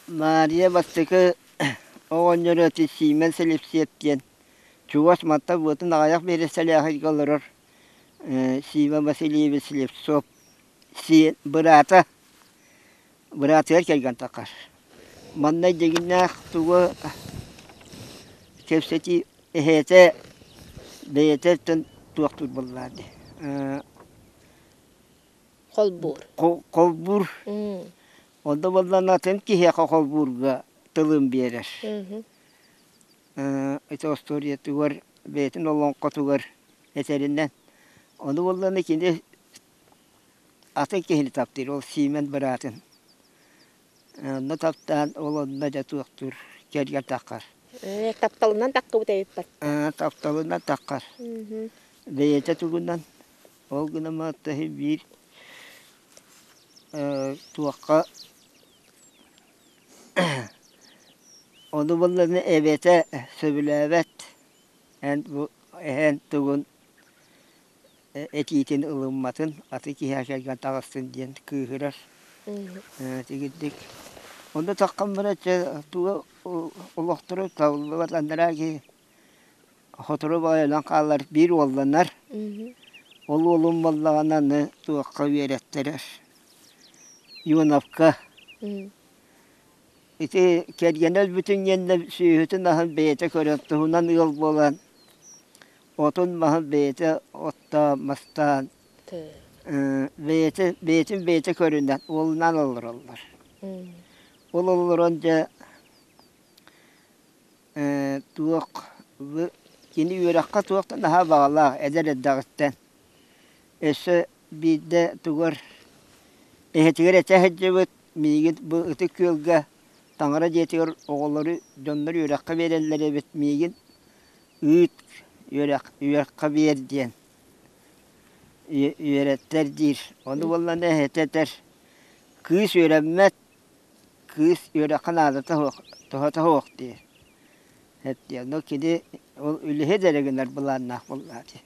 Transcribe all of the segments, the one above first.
Маарыйа бастакы оҕонньору ити Сиимэн Силипсиэп диэн чугас мантан быатын аҕыйах биэрэстэлээхийгэ олорор Сима Васильевич Слепцов сиэн быраата быраатыгар кэргэн таххар. Манна дьиҥнээх тугу кэпсэтии эһээтэ бэйэтэ туохтуур буоллаа дии Холбуур. Холбуур. Онно буоллаҕына атын киһиэхэ холбуурга тылын биэрэр. Ити остуоруйатыгар бэйэтин олоҥхотугар этэринэн. Ону буоллаҕына кини атын киһини таптыыр, ол Сиимэн быраатын. Онно таптаан ол онно дьэ туохтуур кэргэн таххар. Тапталынан таххыбыт эбиппат. Тапталынан таххар. Бэйэтэ тугунан Ол гынан баран биир туохха ону буллаҕына эбэтэ сөбүлээбэт эн бу эһээн тугун этиитин ылымматын аты киһиэхэ кэргэн таҕыстын диэн кыыһырар итигирдик онно таххан баран чэ туга олохторо табыллыбат анараа киһи Сотору баҕайынан хаалар биир уолланар. Ол уолум буоллаҕына аны туохха үөрэттэрэр Ионовка. Ити кэргэнэ өлбүтүн гэннэ сүөһүтүн аһын бэйэтэ көрөн туһунан ыал буолан отун-маһын бэйэтэ оттоон, мастаан бэйэтэ бэйэтин бэйэтэ көрүнэн уолунаан олороллор. Ол олорон дьэ Туох кини үөрэххэ туох да наһаа баҕалаах эдэр эрдэҕиттэн. Өссө биирдэ тугар эһэтигэр этэ сылдьыбыт миигин бу Ытык Күөлгэ таҥара дьиэтигэр оҕолору дьоннор үөрэххэ биэрэллэр эбит миигин ыыт үөрэх үөрэххэ биэр диэн үөрэттэр диир. Ону буоллаҕына эһэтэ этэр кыыс үөрэммэт Кыыс үөрэххэ наадата суох, туһата суох диир. Эт диэн. Но кини ол үлэһит эрэ гынар былааннаах буоллаҕа дии.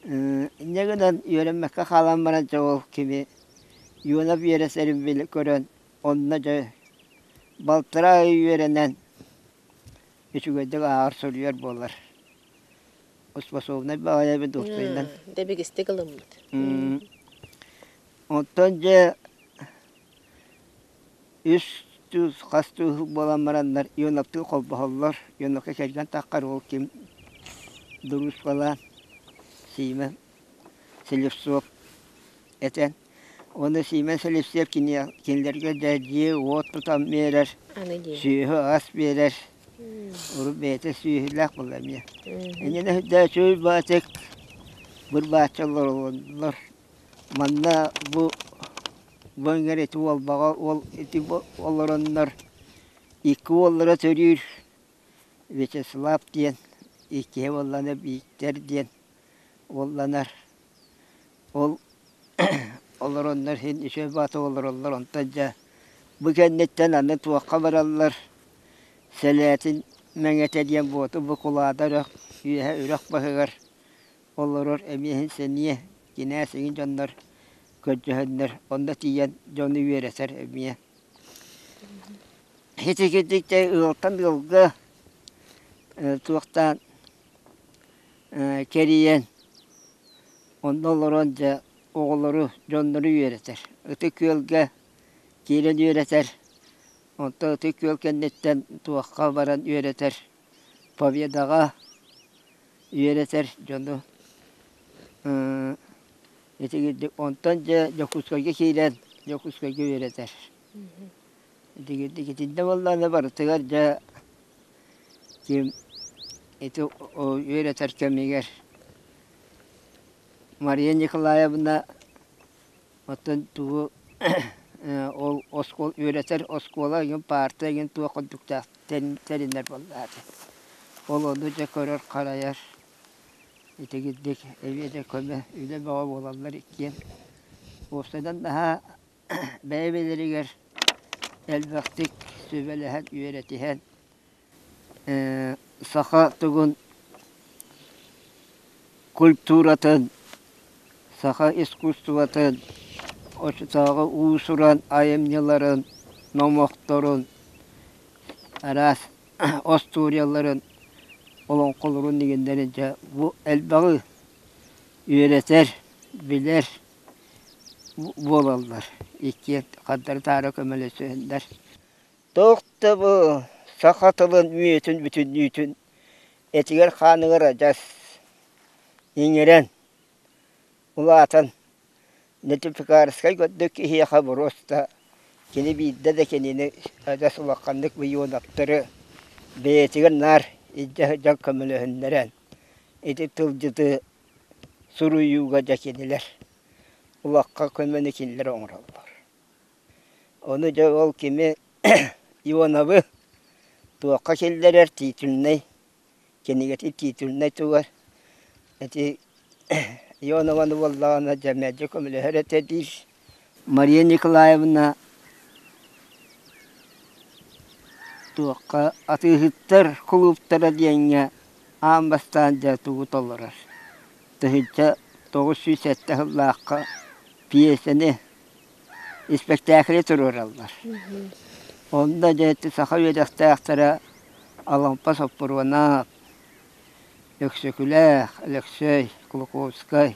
Инньэ гынан үөрэммэккэ хаалан баран дьэ ол кими Юнов үөрэсэрин били көрөн онно дьэ балтараа ый үөрэнэн үчүгэйдик ааҕар суруйар буолар. Способнай баҕайы эбит уопсайынан. Дэбигистик ылыммыт. Онтон дьэ үс тыыс хас тыыс буолан бараннар Ионовтыы холбоһоллор. Ионовка кэргэн таххар ол ким дуруускалаан Сиимэн Слепцов этэн уонна Сиимэн Слепцов кинилэргэ дьэ дьиэ-уот тутан биэрэр, сүөһү-ас биэрэр. Урут бэйэтэ сүөһүлээх буолла эмиэ. Иннинэ үрдээ үчүгэй баатык бырбааччы олороллор. Манна бу бу эҥэр ити уолбаҕа уол ити олороннор икки уоллара төрүүр Вячеслав диэн иккиһэ буоллаҕына Бииктэр диэн уолланар. Ол олороннор син үчүгэй баҕата олороллор онтон дьэ бу кэнниттэн аны туохха бараллар Сэлээтин Мэҥэтэ диэн буоту бу Кулаада үрэх үөһэ үрэх баһыгар олорор эмиэ сэниэ, кинээс эҥин дьоннор көрдөһөннөр онно тиийэн дьону үөрэтэр эмиэ. Ити ыалтан ыалга туохтаан кэрийэн онно олорон дьэ оҕолору, дьоннору үөрэтэр. Ытык Күөлгэ киирэн үөрэтэр, онтон Ытык Күөл кэнниттэн туохха баран үөрэтэр Победаҕа үөрэтэр дьону итигирдик онтон дьэ Дьокуускайга киирэн Дьокуускайга үөрэтэр. Итигирдик итиннэ буоллаҕына барытыгар дьэ ким ити үөрэтэр кэмигэр Мария Николаевна Оттон тугу ол оскуола үөрэтэр оскуола эҥин паарта эҥин туох курдуктаах тэринэр буоллаҕа Ол ону дьэ көрөр-харайар итигирдик эмиэ да көмө үлэ бөҕө буолаллар иккиэн. Уопсайынан наһаа бэйэ-бэйэлэригэр элбэхтик сүбэлэһэн, үөрэтиһэн Саха тугун культуратын, саха искусствотын, оччотооҕу уус-уран айымньыларын. номохторун, араас остуоруйаларын, олоҥхолорун иҥиннэрин дьэ бу элбэҕи үөрэтэр, билэр буолаллар. Иккиэн хардары-таары көмөлөсүһэллэр. Туох да бу саха тылын үйэтин бүтүннүүтүн этигэр-хааныгар адьас иҥэрэн, улаатан Нетипикарскай көрдүк киһиэхэ боруоста кини биирдэ да кинини адьас улаханнык Ионовтары бэйэтигэр наар илдьэ сылдьан көмөлөһүннэрэн ити тылдьыты суруйууга дьэ кинилэр улахан көмөнү кинилэр оҥороллор. Ону дьэ ол кими Ионовы туохха киллэрэр титульнай кинигэтин титульнай тугар ити Ионованы буоллаҕына дьэ мэлдьи көмөлөһөр этэ диир. Мария Николаевна туохха атыыһыттар кулууптара диэҥҥэ аан бастаан дьэ тугу толорор. 1907 сыллаахха пьесэни испэктээкили туруораллар. Онно дьэ ити саха үөрэхтээхтэрэ Алампа Соппуруонаап, Өксөкүлээх, Өлөксөй, Кулаковскай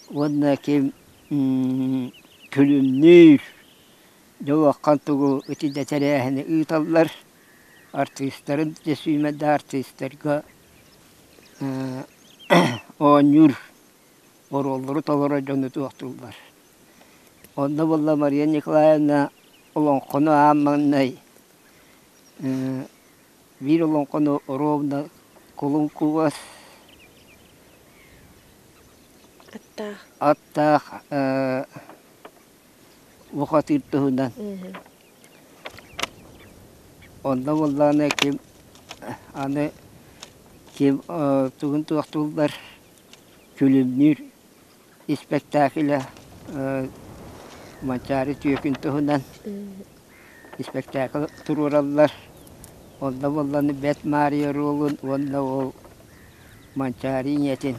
уонна ким Күлүмнүүр дьолуоххан тугу итиннэ тэрээһини ыыталлар. Артыыстарын дьэ сүүмэрдээх артыыстарга оонньуур оруоллары толорор дьону туохтууллар. Онно буолла Мария Николаевна олоҥхону аан маҥнай биир олоҥхону оруобуна Кулун Кугас Аттаах. Аттаах бухатыыр туһунан. Онно буоллаҕына ким аны ким тугун туохтууллар Күлүмнүүр испэктээкилэ Манчаары түөкүн туһунан испэктээкил туруораллар. Онно буолланы Бэт Маарыйа оруолун уонна ол Манчаары ийэтин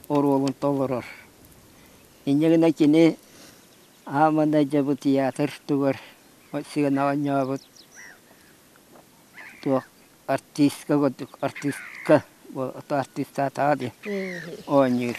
оруолун толорор. Инньэ гына кини аамана дьэ бу театр тугар сыанаҕа оонньообут туох артистка курдук артистка артистаатаҕа дии оонньуур.